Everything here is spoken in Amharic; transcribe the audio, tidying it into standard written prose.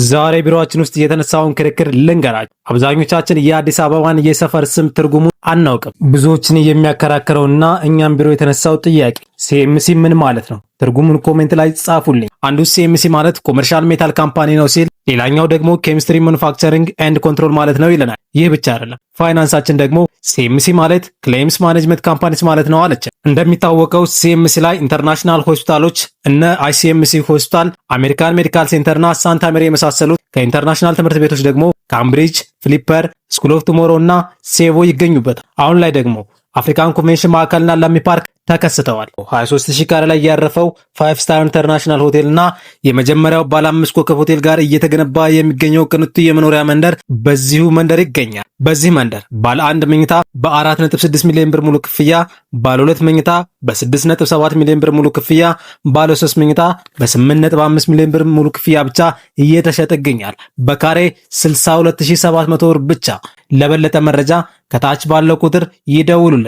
ዛሬ ቢሮአችን ውስጥ የተነሳውን ክርክር ልንገራችሁ። አብዛኞቻችን የአዲስ አበባን የሰፈር ስም ትርጉሙ አናውቅም። ብዙዎችን የሚያከራክረውና እኛም ቢሮ የተነሳው ጥያቄ ሲኤምሲ ምን ማለት ነው? ትርጉሙን comment ላይ ጻፉልኝ። አንዱ ሲኤምሲ ማለት Commercial Metal Company ነው ሲል፣ ሌላኛው ደግሞ Chemistry Manufacturing and Control ማለት ነው ይለናል። ይህ ብቻ አይደለም። ፋይናንሳችን ደግሞ ሲኤምሲ ማለት Claims Management Companies ማለት ነው አለች። እንደሚታወቀው ሲኤምሲ ላይ international ሆስፒታሎች እነ አይሲኤምሲ ሆስፒታል፣ American Medical Center እና ሳንታ ሜሪ የመሳሰሉት፣ ከ international ትምህርት ቤቶች ደግሞ ካምብሪጅ፣ ፍሊፐር፣ School of Tomorrow እና ሴቮ ይገኙበታል። አሁን ላይ ደግሞ African Convention ማዕከልና ለሚ ፓርክ ተከስተዋል። 23,000 ካሬ ላይ ያረፈው five star international ሆቴል እና የመጀመሪያው ባለ አምስት ኮከብ ሆቴል ጋር እየተገነባ የሚገኘው ቅንጡ የመኖሪያ መንደር በዚሁ መንደር ይገኛል። በዚህ መንደር ባለ አንድ መኝታ በ4.6 ሚሊዮን ብር ሙሉ ክፍያ፣ ባለ ሁለት መኝታ በ6.7 ሚሊዮን ብር ሙሉ ክፍያ፣ ባለ ሶስት መኝታ በ8.5 ሚሊዮን ብር ሙሉ ክፍያ ብቻ እየተሸጠ ይገኛል። በካሬ 62,700 ብር ብቻ። ለበለጠ መረጃ ከታች ባለው ቁጥር ይደውሉልን።